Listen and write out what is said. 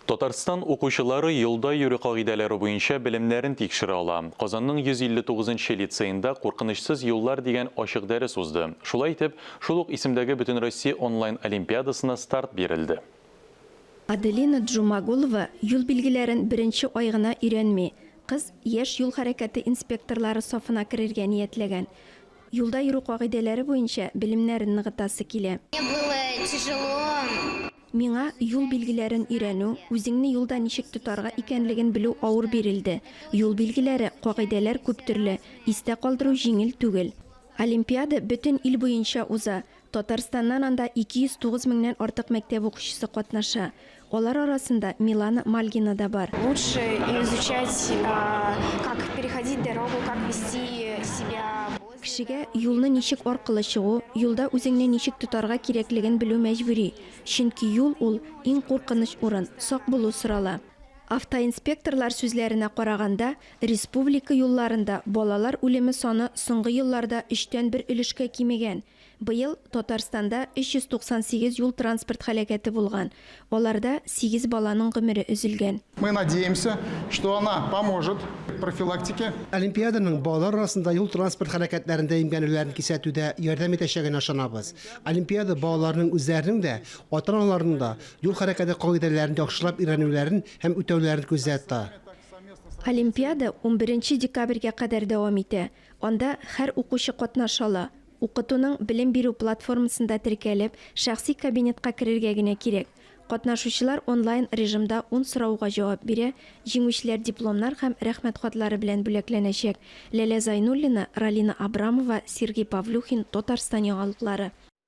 Татарстан укучылары юлда йөрү кагыйдәләре буенча белемнәрен тикшерә ала. Казанның 159 нчы лицеенда Куркынычсыз юллар дигән ачык дәрес узды. Шулай итеп, шул ук исемдәге Бөтенроссия онлайн-олимпиадасына старт бирелде. Аделина Джумагулова юл билгеләрен беренче ай гына өйрәнми. Кыз яшь юл хәрәкәте инспекторлары сафына керергә ниятләгән. Юлда йөрү кагыйдәләре буенча белемнәрен ныгытасы килә. Мне было тяжело. Миңа юл билгеләрен өйрәнү, үзеңне юлда ничек тотарга икәнлеген белү авыр бирелде. Юл билгеләре, кагыйдәләр күп төрле, истә калдыру җиңел түгел. Олимпиада бөтен ил буенча уза. Татарстаннан анда 209 меңнән артык мәктәп укучысы катнаша. Алар арасында Милана Мальгина да бар. Лучше изучать, как переходить дорогу, как вести себя. Кешегә юлны ничек аркылы чыгу, юлда үзеңне ничек тотарга кирәклеген белү мәҗбүри. Чөнки юл ул, иң куркыныч урын, сак булу сорала. Автоинспекторлар сүзләренә караганда, республика юлларында балалар үлеме саны соңгы елларда өчтән бер өлешкә кимегән. Быел Татарстанда 398 юл-транспорт һәлакәте булган, аларда сигез баланың гомере өзелгән. Мы надеемся, что она поможет профилактике. Олимпиаданың балалар арасында юл-транспорт һәлакәтләрендә имгәнүләрен кисәтүдә ярдәм итәчәгенә ышанабыз. Олимпиада балаларның үзләренең дә, ата-аналарының да юл хәрәкәте кагыйдәләрен яхшылап өйрәнүләрен һәм үтәүләрен күздә тота. Олимпиада унберенче декабрьгә кадәр дәвам итә. Анда һәр укучы катнаша ала. Укытуның белем бирү платформасында теркәлеп, шәхси кабинетка керергә генә кирәк. Катнашучылар онлайн режимда ун сорауга җавап бирә, җиңүчеләр дипломнар һәм рәхмәт хатлары белән бүләкләнәчәк. Ләлә Зайнуллина, Ралина Абрамова, Сергей Павлюхин, Татарстан яңалыклары.